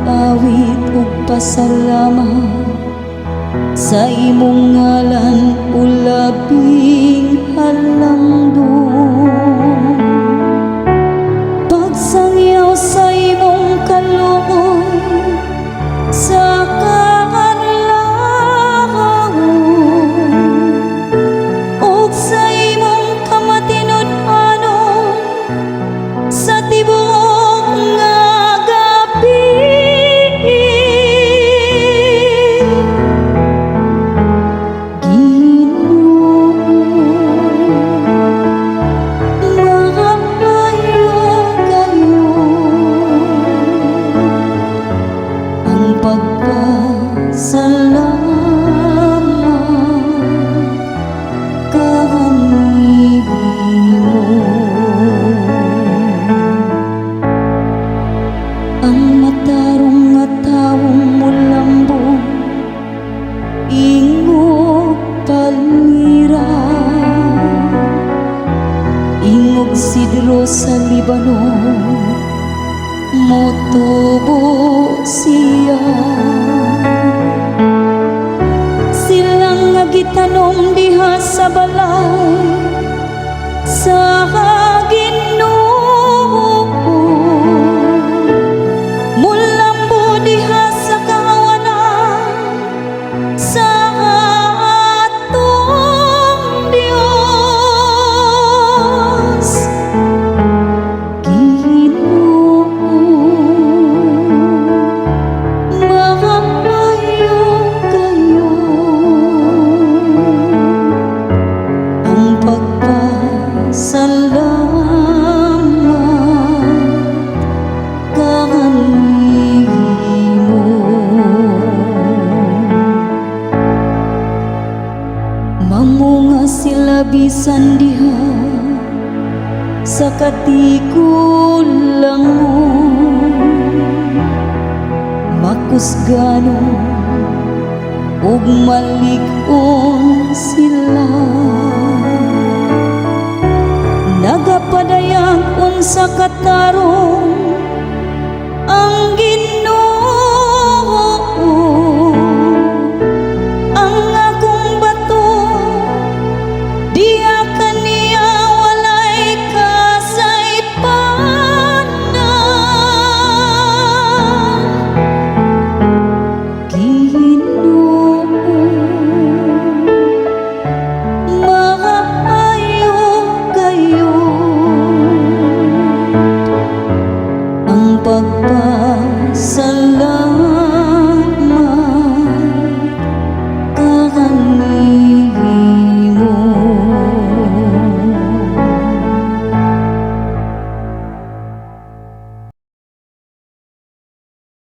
Pag-awit ug pasalamat sa imong ngalan, o Labing Halangdon. Pagsangyaw sa imong kaluoy sa kaadlawon ug sa imong kamatinud-anon sa tibuok nga gabii. Ginoo, maayo kayo ang pagpasalamat kanimo. Ang matarong nga tawong mulambo ingog palmira, ingog sidro sa Lebanon, motubo siya. Silang nga gitanom diha sa balay sa Ginoo, mulambo diha sa kahawanan sa atong Dios. Ginoo, maayo kayo ang pagpasalamat kanimo. Mamunga sila bisan diha sa katigulangon, makusganon ug malig-on sila. Nagapadayag unsa katarong.